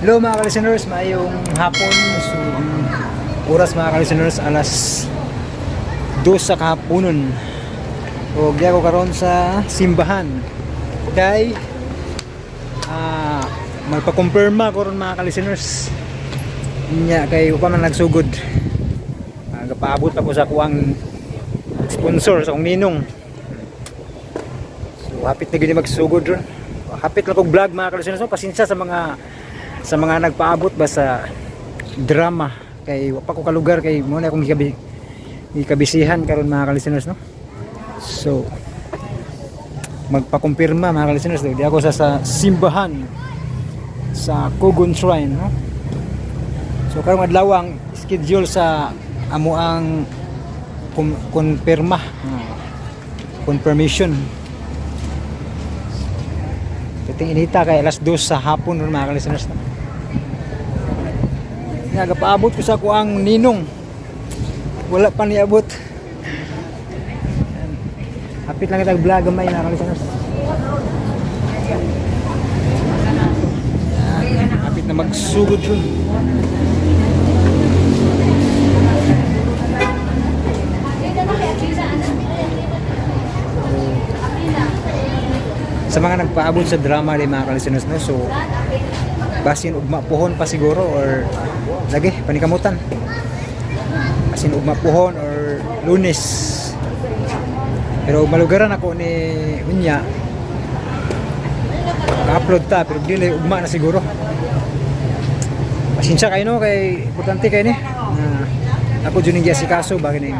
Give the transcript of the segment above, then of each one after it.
Hello, mga ka-listeners, maayong hapon. So, ang oras, mga ka-listeners, alas 2 sa kahaponon. O giya ko karon sa simbahan. Kay magpa-confirma ko ron, mga ka-listeners. Nya kay upa man nagsugod. Gapaabot ako sa kuang sponsor, sa akong ninong. So hapit na gini magsugod ron. Hapit lang kog vlog, mga ka-listeners. So, pasensya sa mga nagpaabot ba sa drama kay wa pa ko kalugar kay mo na akong gikabisihan karon, mga ka-listeners, no. So magpakumpirma, mga ka-listeners, no? Di ako sa simbahan sa Kugon Shrine, no. So karong adlaw ang schedule sa amo ang kumpirma, confirmation. Piting inita kay alas 2 sa hapon ron, mga ka-listeners, no? Nagapaabot ko sa kuang ninong. Wala pa niabot. Yan. Hapit lang kita vlog gamay, mga ka-listeners. Yan. Hapit na magsugod yun. Sa mga nagpaabot sa drama di, mga ka-listeners, no. So basin ugma puhon pa siguro or lagi panikamutan. Basin ugma puhon or Lunes. Pero malugaran ako ni unya ka-upload ta, pero dili ugma na siguro. Pasensya kayo, no, kay importante kay ni na ako jud ning kaso ba kining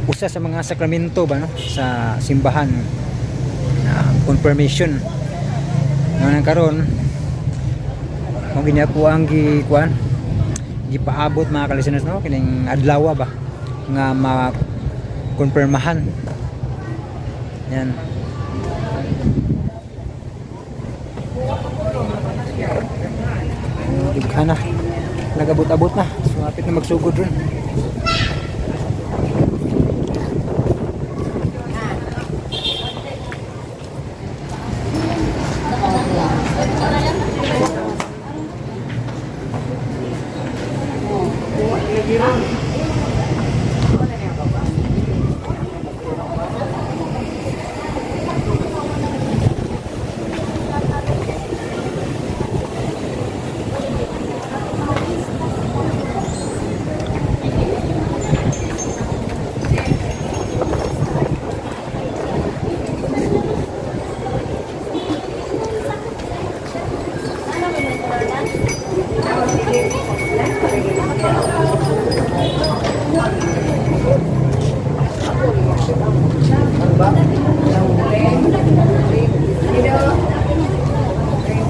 usa sa mga sakramento ba, no, sa simbahan na confirmation. Ngayon karon mo gini ako ang gi kuan gipaabot, mga ka-listeners, no, kining adlaw ba nga ma-confirmahan yan. Oh, dughan na, nagabot-abot na. So hapit na magsugod ron.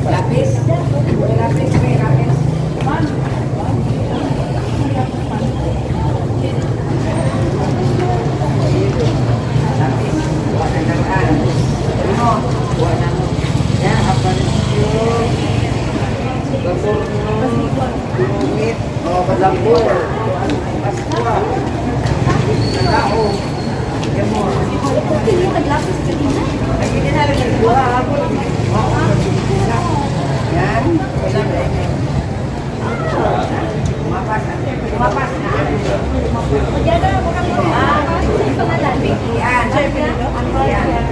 Lapis. Lapis, may lapis. Lapis. Wala na lang. Ano? Wala na. Yan, aparisyo. Basurno. Dumit. O, Badlambor. Pasqua. Tao. Yamo. Lagi din nalang nagbuha. Yan. Wala na. Tumapas na. Tumapas na. Yan. Yan.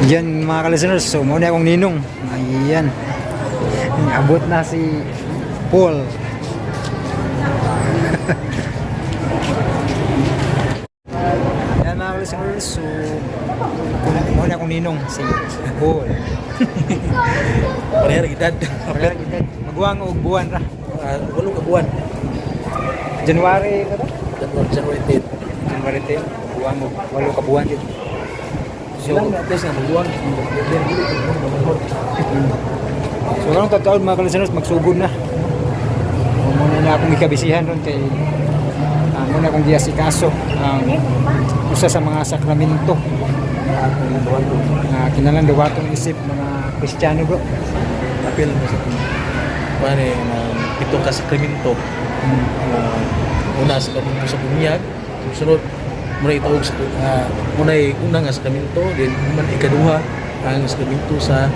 Yan, mga ka-listeners, so muna akong ninong. Ayan. Abot na si Paul. Yan, mga ka-listeners, so muna akong ninong si Paul. Pareha ra edad. Wala kita maguwang og buwan ra. 8 ka buwan. January ka ba? January, January 10. January 10, maguwang og 8 ka buwan dito. So, ilang na test nga maguwang. Then dili ko mo mamanhod. So karong tagtaon, mga ka-listeners, magsugod na. Muna na akong ikabisihan ron kay Muna kong giasikaso ang usa sa mga sakramento nga kinahanglan duwaton isip mga Kristiyano, bro. Apil mo sa kuan na pito ka sakramento. Una sa sakramento sa bunyag, sunod muna ituog sa muna una nga sakramento, then man ikaduha ang sakramento sa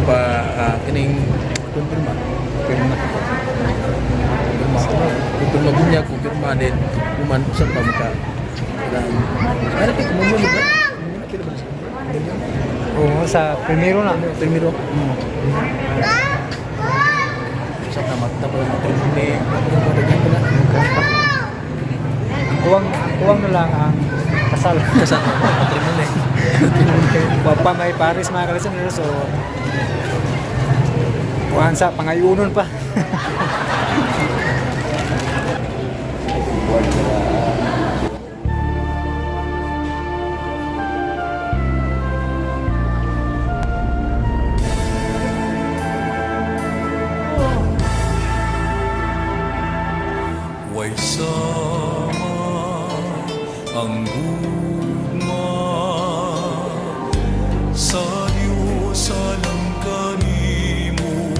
pa kining kumpirma. Pirma. Kumpirma. Kumpirma bunyag, kumpirma then human usab pa maka. Ano kay kumunod ba? Pila ba sa Oo, sa primero na. Primero. Usab na mata pa ng matrimony. Daghan pa na. Ang kuwang na lang ang kasal. Kasal matrimony. Wa pa may Paris, mga ka-listeners, so kuhan sa pangayunon pa. Way sama ang gugma sa Diyos alang kanimo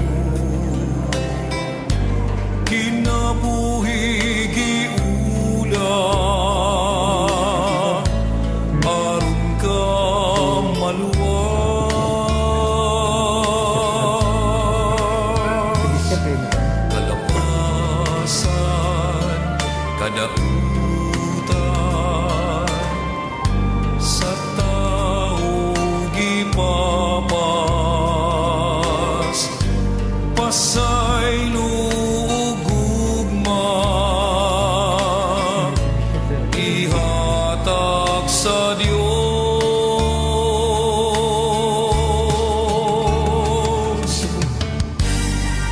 kinabuhi giula aron ka maluwag Siyempre, kalapasan, kadautan sa tao gipapas pasaylo ug gugma ihatag sa Dios.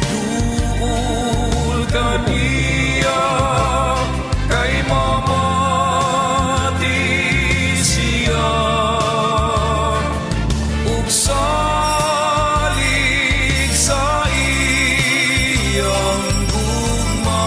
Duol kaniya kay mamati siya ug salig sa iyang gugma.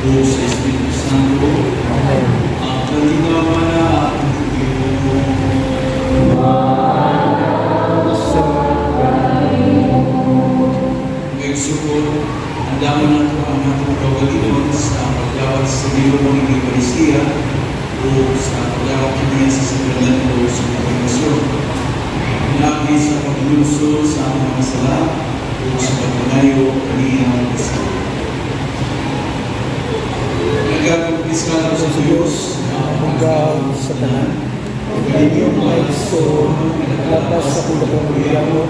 Sa Espiritu Santo. Ang kaliwa ang Ngayon ang dami nato ang atong kaugalingon sa pagdawat sa Ginoong Eucharistia o sa pagdawat niya sa sakramento sa konfirmasyon. Pinaagi sa paglunsod sa among mga sala o sa pagpanayo kaniya sa Nagkakumpiskado sa Diyos Hanggang sa tanan. Inyong mga igsoon, naglapas sa kulong biyamo,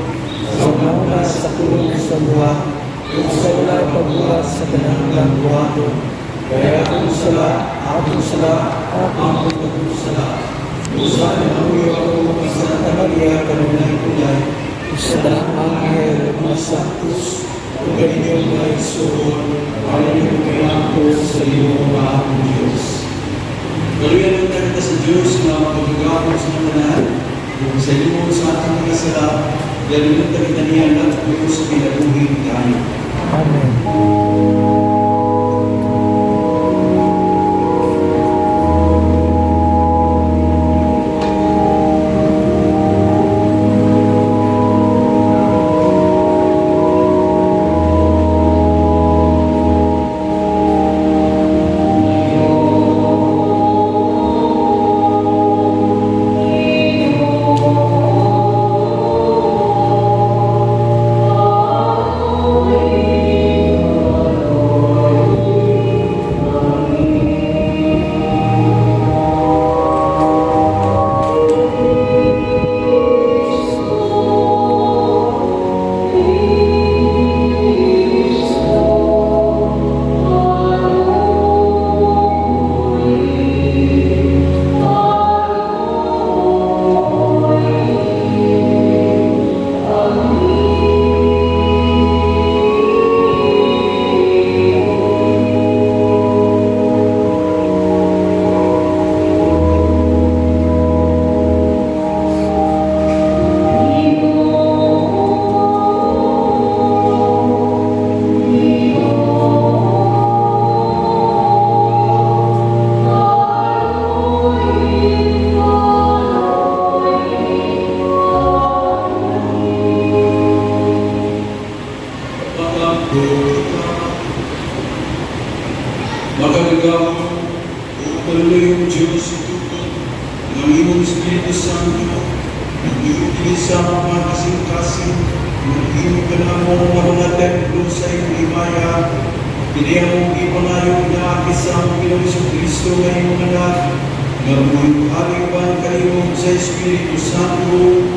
sa mga sa kulong sa luha, ug sa walay pagbuhat sa tanang lang buhaton. Kay akong sala, akong sala, akong dakong sala. Busa nangamuyo ako kay Santa Maria kanunay-unay, sa tanang anghel, mga santos, ug kaninyong mga igsoon, aron ninyong kailangan sa Ginoo nga among Diyos. Kaluyan unta kita sa Diyos nga makagagahom sa tanan, ug sa imo sa atong mga sala, dahil unta kita niya nagtuo sa kinabuhing dayon. Amen. Makagagahom ug kaluluyong Diyos itukod ng imong Espiritu Santo, nagduyog dinhi sa mga kasing-kasing ng imong kanamo nga mga templo sa imong himaya, kini among gipangayo pinaagi sa among Ginoong Kristo nga imong anak, nga buhi uban kanimo sa Espiritu Santo,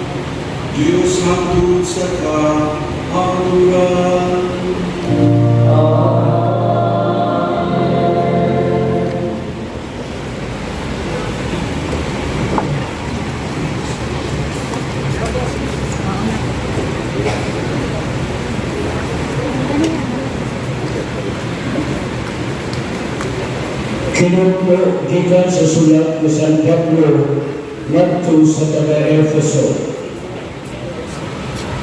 Diyos hangtod sa kahangturan. Kinukmo gikan sa sulat ni San Pablo ngadto sa taga-Efeso.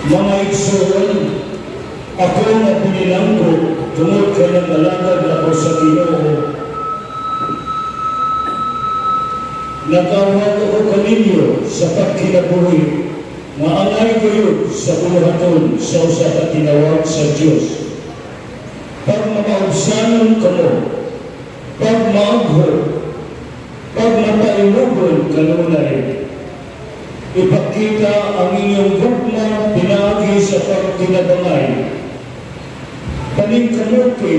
Mga igsoon, ako nga pinilanggo tungod kay nag-alagad ako sa Ginoo. Nagawat ako kaninyo sa pagkinabuhi nga angay gayud sa buluhaton sa usa ka tinawag sa Dios. Pag makaubsanon kamo, pag maagho, pag mapaimugon kanunay, ipakita ang inyong gugma pinaagi sa pagkinabangay. Paningkamuti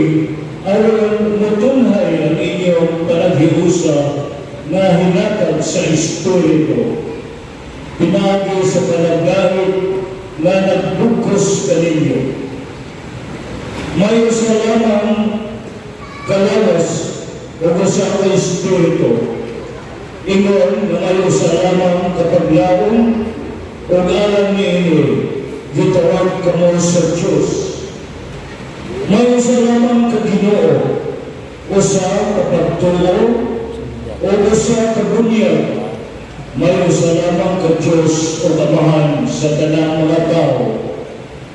aron mutunhay ang inyong panaghiusa nga hinatag sa Espiritu. Pinaagi sa panagdahit nga nagbugkos kaninyo. May usa lamang kalawas ug usa ka Espiritu. Ingon nga may usa lamang ka paglaom ug alang niini gitawag kamo sa Dios. May usa lamang ka Ginoo, usa ka pagtuo ug usa ka bunyag. May usa lamang ka Dios ug Amahan sa tanang mga tawo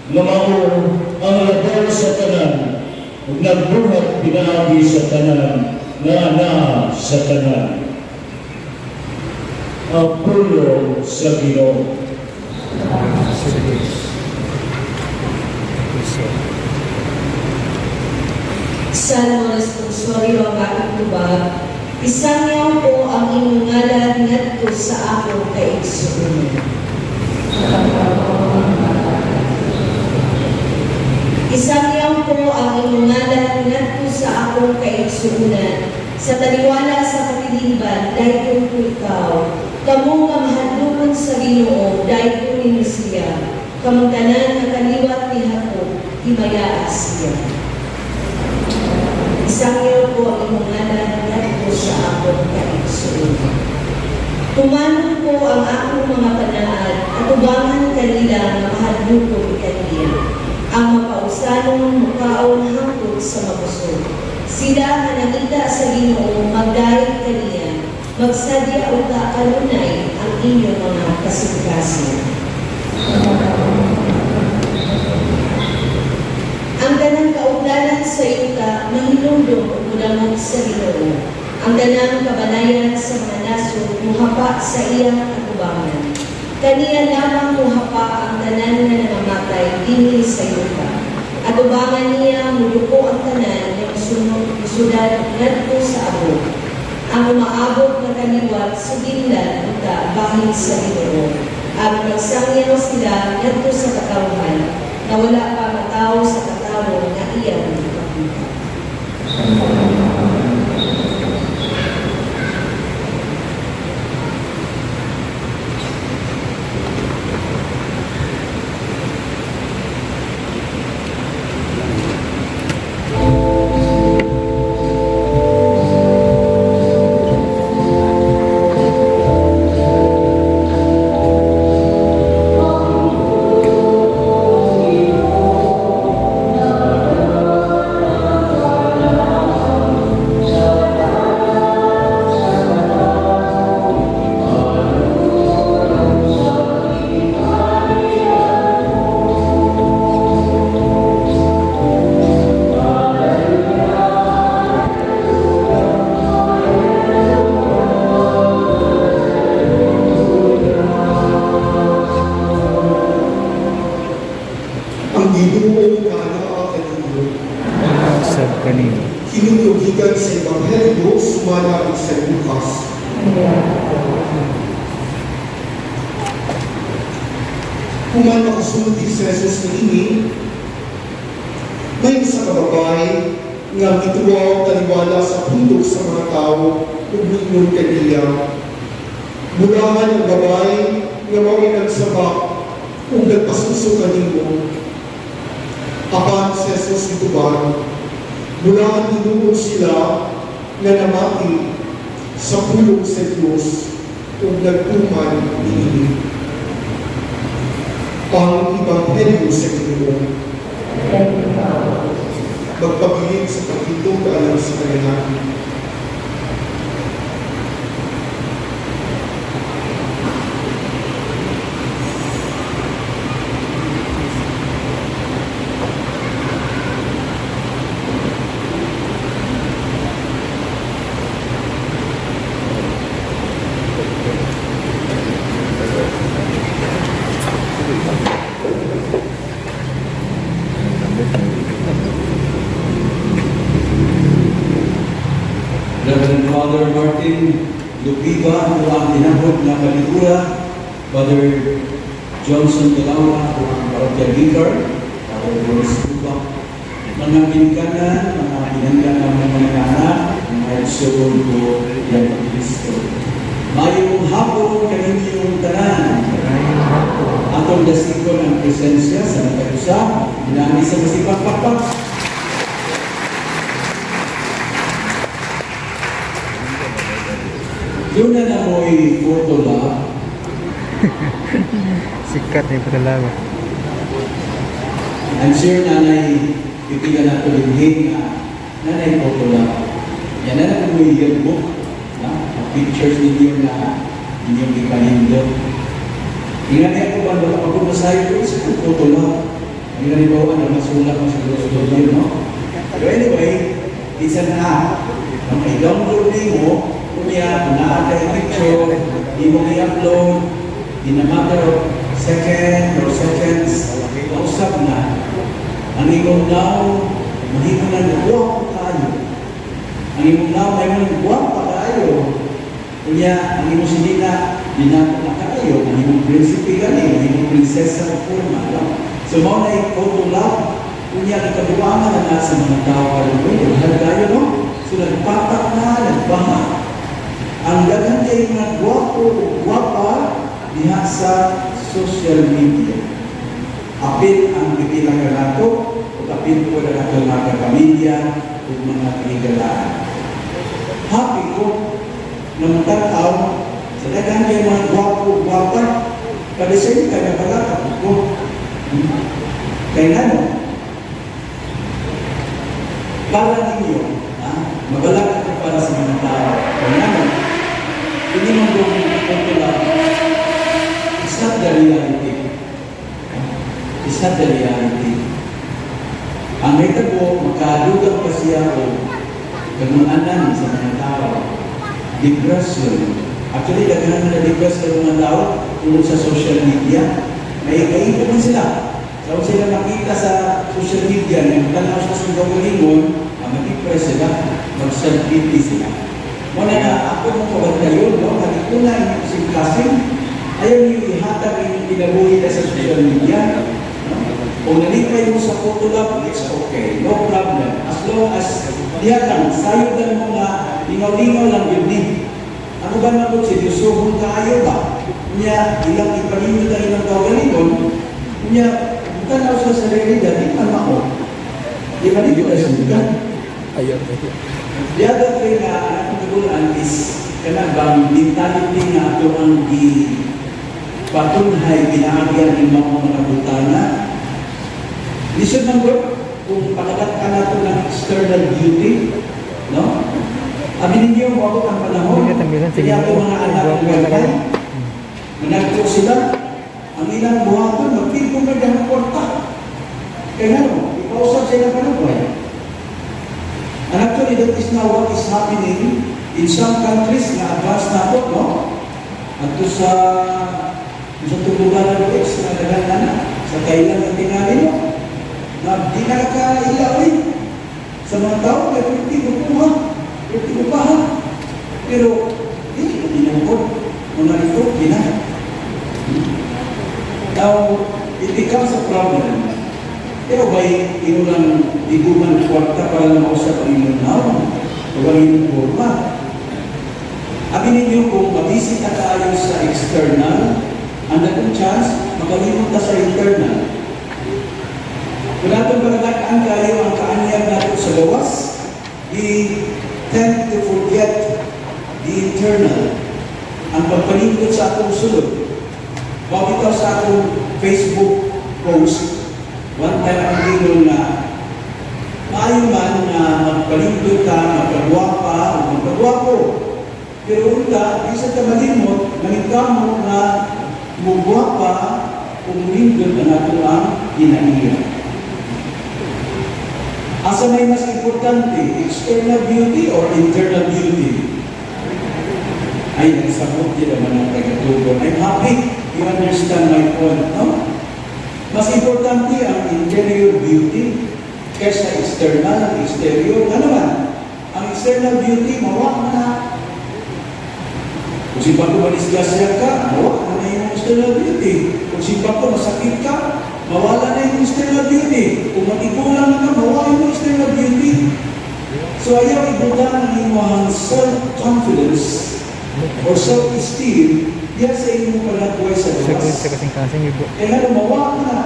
nga mao ang labaw sa tanan ug nagbuhat pinaagi sa tanan nga anaa sa tanan. Ang pulong sa Ginoo. Sa Diyos. Kristo. Salmo responsorio ang aking tubag, isangyaw ko ang inyong ngalan ngadto sa akong kaigsuonan. Isangyaw ko ang inyong ngalan ngadto sa akong kaigsuonan. Sa taliwala sa katilingban, daygon ko ikaw. Kamo nga mahadlokon sa Ginoo, daygon ninyo siya. Kamong tanan nga kaliwat ni Jacob, himayaa siya. Isangyaw ko ang imong ngalan ngadto sa akong kaigsuonan. Tumanon ko ang akong mga panaad at ubangan kanila nga mahadlokon kaniya. Ang mapausanon mukaon hangtod sa mabusog. Sila nga nangita sa Ginoo magdayeg kaniya, magsadya unta kanunay ang inyong mga kasing-kasing. Ang tanang kauglanan sa yuta mahinumdom ug modangop sa Ginoo. Ang tanang kabanayan sa mga nasod muhapa sa iyang atubangan. Kaniya lamang muhapa ang tanan nga namamatay dinhi sa yuta. Atubangan niya muduko ang tanan nga musunod musulad ngadto sa abot. Ang umaabot nga kaliwat sugillan unta bahin sa Ginoo. Aron magsangyaw sila ngadto sa katawhan na wala pa matawo sa katawo nga iyang gipakita. Ang Ginoo kanaa kaninyo. Usab kanimo. Hinungdog gikan sa Ebanghelyo sumala ni San Lucas. Human makasulti si Jesus niini, may usa ka babae nga gituwaw taliwala sa pundok sa mga tawo ug miingon kaniya. Bulahan ang babae nga mao'y nagsabak ug nagpasuso kanimo. Apan si Jesus gitubag, bulahan tinuod sila nga namati sa pulong sa Dios ug nagtuman niini. Ang Ebanghelyo sa Ginoo. Magpabilin sa pagtindog alang sa kanila. Reverend Father Martin Lupiba, o ang tinahod nga kalihura, Father Johnson Dalawa, o ang parokya vicar, Father Boris Tuba, mga ginikanan, mga pinangga ng mga anak, mga igsoon ko, yan Kristo. Mayong hapon kaninyong tanan. Atong dasikon ang presensya sa nagkagusa, dinami sa masipakpakpak. Doon na na mo'y photo lab. Sikat ni Putalawa. I'm sure nanay pipila na ito dinhi nga nanay photo lab. Yan na na mo'y yearbook. Na, pictures ninyo na inyong ipanindot. Ingat niya ako ba, wala pa ko masayo ko sa photo lab. Ang halimbawa na masulat mo siguro sa yun, no? Pero anyway, it's an app. Ang i-download nimo, unya, kung naa kay picture, imo i-upload, in a matter of second or seconds, kausap na. Ang imong nawong, mahimo na guwapo kaayo. Ang imong nawong, mahimo na guwapo kaayo. Unya, ang imong sinina, dinato na kaayo. Ang imong prinsipe gani, ang imong prinsesa o forma. No? So, mao na yung photo lab. Unya, nagkabuangan na na sa mga tao karon. Uy, daghan kayo, no? So, nagpatak na, nagbaha. Ang daghan kay nga gwapo o gwapa diha sa social media. Apil ang pipila kanato, ug apil po na atong mga kapamilya ug mga kahigalaan. Happy ko na matanaw sa daghan kay mga gwapo, gwapa, but the same time, nabalaka ko. Kay ngano, para ninyo, ha? Mabalaka ko para sa mga tao. Kay ngano, hindi man ko lang, it's not the reality. It's not the reality. Ang nahitabo, makadugang pa siya o kagunanan sa mga tao. Depression. Actually, daghan na depressed sa mga tao tungkol sa social media. May kaipon man sila. So, kung sila makita sa social media, na tanaw sa kaugalingon, ma-depress sila, mag-self-pity sila. Muna na ako mong kabantayon, no? Halikuna inyong kasing-kasing, ayaw niyo ihatag inyong kinabuhi na sa social media. No? Kung nalipay mo sa photo lang, it's okay. No problem. As long as diya lang, sayod lang mo nga, lingaw-lingaw lang yun ni. Ano ba naman seryosohon kaayo ba? Nya, ilang ipanindot ang ilang kaugalingon, nya, tanaw sa sarili di man mao. Di ba dito na sundan? Ayaw. The other thing na akong nagulan is kana bang mentality nga ato ang gi patunhay ginaagyan ng mga butana. Lisod man bro, kung pakadat ka nato ng external beauty, no? Abi ninyo, moabot ang panahon, Hindi na tanggilan, sige. kaya ato mga anak Gwapo ng na wifi, kayo. managpo sila, ang ilang buhaton, magpilpo na dyan ang kwarta. Kaya nga, no, ipausap sa ilang panabuhay. And actually, that is now what is happening in some countries na advanced na po, no? At sa tulugan ng X na daghan na na, sa Thailand na tingali, no? Na di na nakaila, eh. Sa mga tao, may 50 ko po, ha? 50 ko pa, ha? Pero, hindi ko tinungkod. Mga nito, gina. Now, it becomes a problem. Pero ba'y inulang iguman kwarta para lang mausap ang inyong nawong o ang inyong forma? Abi ninyo kung mabisi ka kaayo sa external, ang dakong chance, makalimot ka sa internal. Kung atong pagkakaan kayo ang kaanyag nato sa gawas, we tend to forget the internal. Ang pagpalingkod sa atong sulod. Mao bitaw sa akong Facebook post, one time ang gingon na maayo man na magpalindot ka, magpagwapa, o magpagwapo. Pero unta, di sa ta malimot, maningkamot na mugwapa kung nindot ang ato ang kinaiya. Asa may mas importante, external beauty or internal beauty? Ay, nagsabot din naman ang taga-tugon. I'm happy you understand my point, no? Mas importante ang interior beauty kaysa external, ang exterior. Ano man? Ang external beauty, mawa na. Kung si ko madisgrasya ka, mawa na na yung external beauty. Kung si ko masakit ka, mawala na yung external beauty. Kung matigulang na ka, mawala yung external beauty. So ayaw ibutang ang imong self-confidence or self-esteem diyan sa imong panagbuhay sa Sa gawas. sa kasing-kasing ibo. Kaya nga mawa na.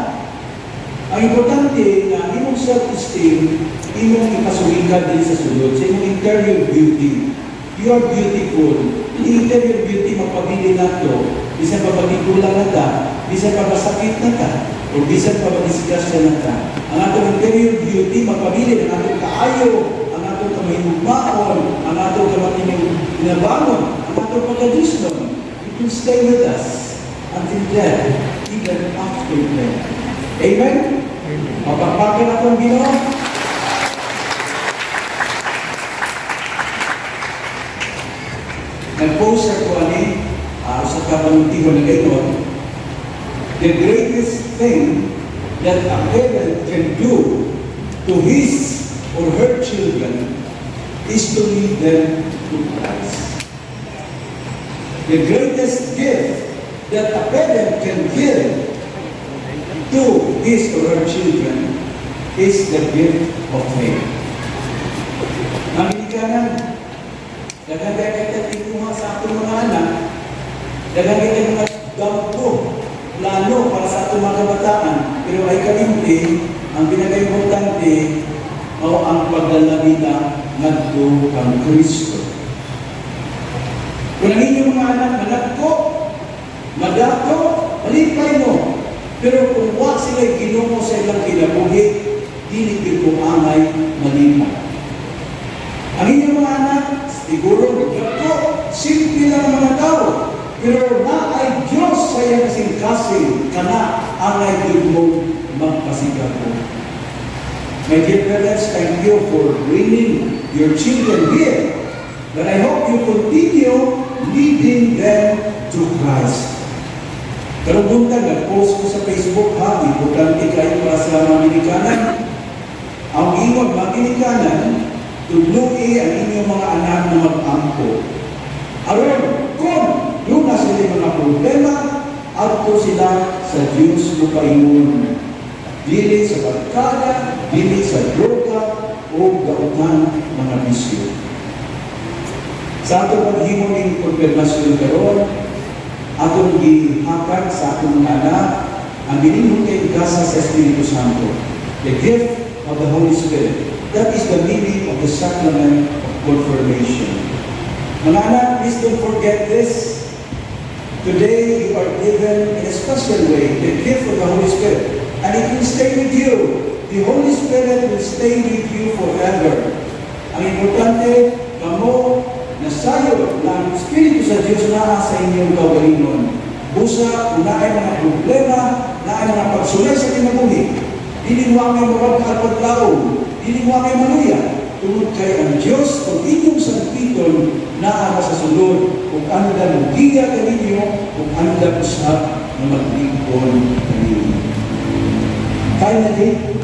Ang importante na ang imong self-esteem, imong ipasugikan din sa sulod, sa imong interior beauty. You are beautiful. The interior beauty mapabili nato, bisan pa magigulang na ta, bisan pa masakit na ta, o bisan pa madisgrasya na ta. Ang atong interior beauty mapabili ang atong kaayo, ang atong kamahigugmaon, ang atong kamahinabangon, ang atong pagkadisnon. It will stay with us until death, even after death. Amen? Mapagpakan akong Ginoo. Nag-post ako ani sa kapanuntiho na gayon, the greatest thing that a parent can do to his or her children is to lead them to Christ. The greatest gift that a parent can give to his or her children is the gift of faith. Ang ginikanan, daghan kay kita tinguha sa atong mga anak, daghan kay mga damgo, plano para sa atong mga kabataan, pero ay kalimti, ang pinaka-importante mao ang pagdala nila ngadto kang Kristo. Kung ang inyong mga anak managko, madako, malipay mo. Pero kung wa sila Ginoo sa ilang kinabuhi, dili gyud ko angay malipay. Ang inyong mga anak, siguro nagdako, simple lang ang mga tao. Pero naay Diyos sa iyang kasing-kasing, kana angay gyud mo magpasigabo. My dear parents, thank you for bringing your children here. But I hope you continue leading them to Christ. Karong buntag, nag-post ko sa Facebook ha, importante kayo para sa mga ginikanan. Ang ingon, mga ginikanan, tudloi ang inyong mga anak na mag-ampo. Aron, kung duna sila mga problema, adto sila sa Diyos mopaingon. Dili sa barkada, dili sa droga, o dautan mga bisyo. Sa atong paghimo ning konfirmasyon karon, atong gihatag sa atong mga anak ang bininhon kay gasa sa Espiritu Santo, the gift of the Holy Spirit. That is the meaning of the sacrament of confirmation. Mga anak, please don't forget this. Today, you are given in a special way the gift of the Holy Spirit. And it will stay with you. The Holy Spirit will stay with you forever. Ang importante, kamo nasayod na ang Espiritu sa Diyos naa sa inyong kaugalingon. Busa, kung naay mga problema, naay mga pagsulay sa kinabuhi, dili mo angay murag paglaom, dili mo angay maluya, tungod kay ang Diyos o inyong sangpiton naa sa sulod ug andam mogiya kaninyo ug andam usab nga maglingkod kaninyo. Finally,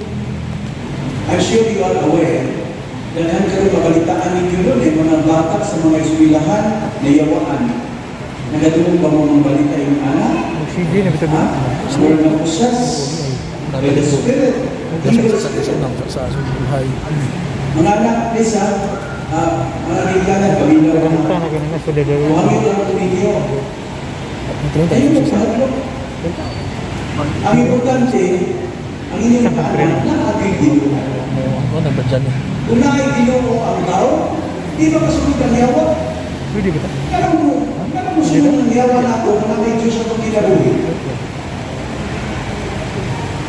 I'm sure you are aware, daghan karon mabalitaan ninyo nun eh, mga bata sa mga eskwelahan na yawaan. Nagadungog ba mo mga balita yung anak? Sige, nabitago. Ha? Were na possessed by the spirit, evil spirit. Sa buhay. Mga anak, please ha, mga ginikanan, paminaw Ganito na. na ganun na sa dalawa. Buhangin lang po ninyo. Ayun ang pahadlok. Ang importante, ang inyong mga anak naa gyuy Ginoo. Ano nang badyan eh. Kung naay Ginoo ang tao, di ba kasunod ang yawa? Pwede ba? Kanang mo sunod ang yawa na ako, kung naay Diyos atong kinabuhi.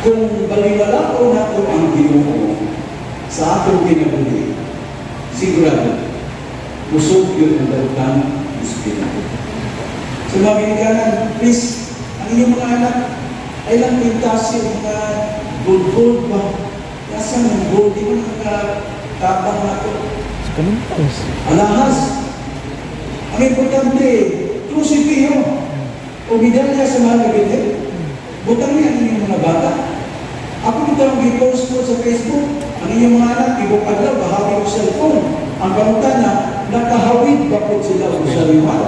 Kung baliwala ko nato ang Ginoo sa atong kinabuhi, sigurado, busog yun ang dautang Espiritu. So mga ginikanan, please, ang inyong mga anak, ay lang pintasi mga gold-gold ba? Nasa ng gold, di ba nakakatabang na ito? Sa kamintas. Alahas. Ang importante, krusipiho o medalya sa mahal na Birhen. Butang niya ang inyong mga bata. Ako dito ang gi-post ko sa Facebook, ang inyong mga anak, ibok adlaw, bahagi og cellphone. Ang pangutana, nakahawid ba po sila og rosaryuhan?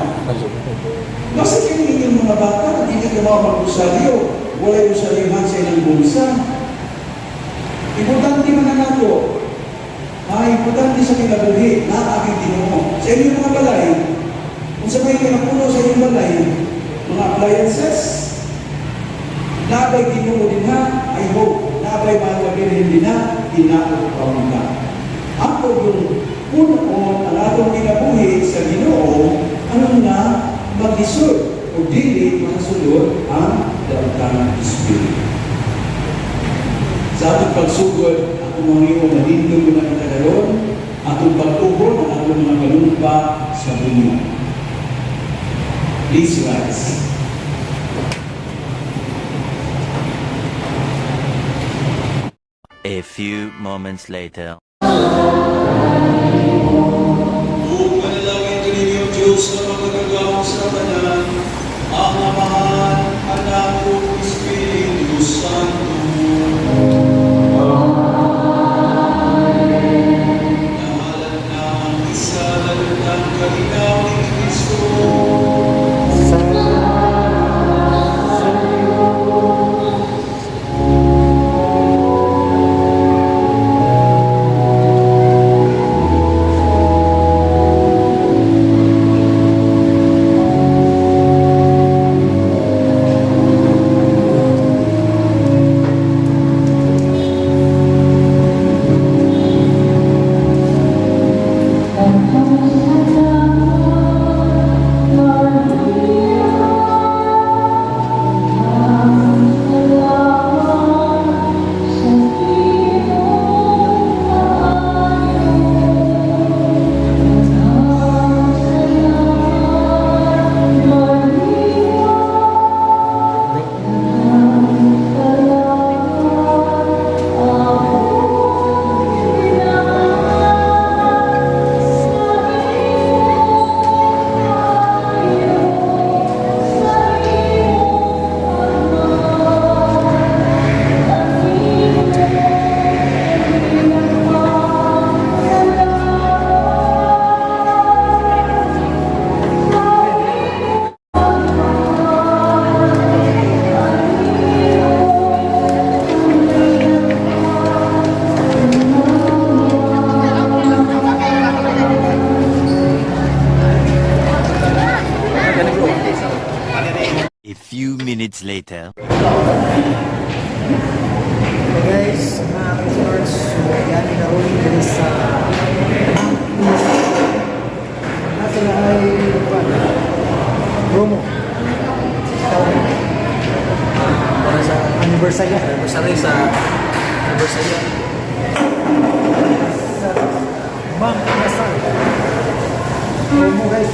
Basta kayo inyong mga bata, hindi ka mga mag-rosaryo, walay rosaryuhan sa ilang bulsa. Importante man na nato, importante sa kinabuhi, naa gyuy Ginoo. Sa inyong mga balay, kung sa may kinapuno sa inyong balay, mga appliances, naa bay Ginoo dinha, I hope, naa bay mahal na Birhen dinha, hinaot pa unta. Ako yung punoon ang atong kinabuhi sa Ginoo, anong na maglisod o dili makasulod ang dautang Espiritu. Sa atong pagsugod, ako mga iyo, manindog ko na kita karon, atong pagtuhon ang atong mga panumpa sa bunyag. Please rise. A few moments later. Ug manalangin kaninyo Diyos na makagagahom sa tanan, ang Amahan, Anak, ug Espiritu Santo. Nahalat na ang isa ang kalinaw ni Kristo. minutes later. Hey guys, mga ka-listeners, so yan na rin dito sa nasa na ay kuwan, promo. Tawag Para sa anniversary anniversary sa anniversary. Sa Mang Inasal. Promo, guys.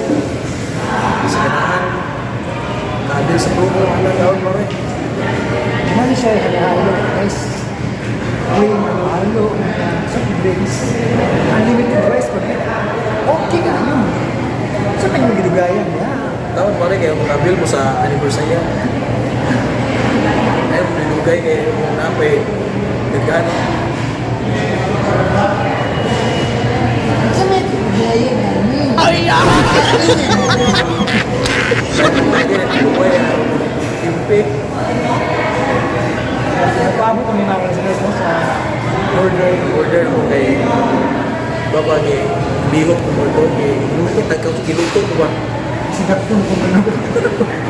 Sa ganahan. Kadil sa promo ang taon mo rin. Mali siya ay halo-halo, guys. Cream, halo-halo, soft drinks, unlimited rice pa rin. Okay ka yun. Sa kanyang gidugayan, yeah. Taon mo rin kayo makabil mo sa anniversary. Ay, pinugay kayo mo napay. Daghan. Sa may gidugayan namin. Pinugay. Timpi. Nagpaabot kami mga listeners no, sa order. Order mo kay baba kay bihok ko mo to kay luto tagka kiluto ko ba. Sigaktong kung ano.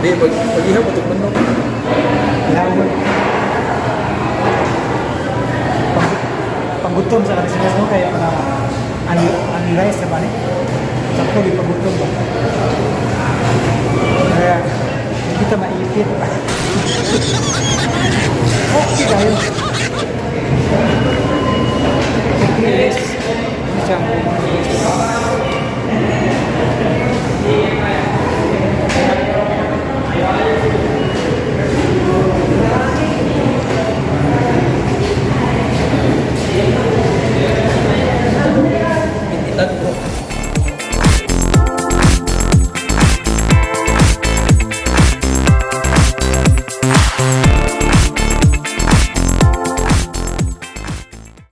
Di pag pagiha mo tong manok. Lawon. Panggutom sa listeners no, kaya mga unrice na ba ni? Sakto, di pagutom ba? Kaya, hindi kita maipit. Okay tayo. Okay, guys. Ano siyang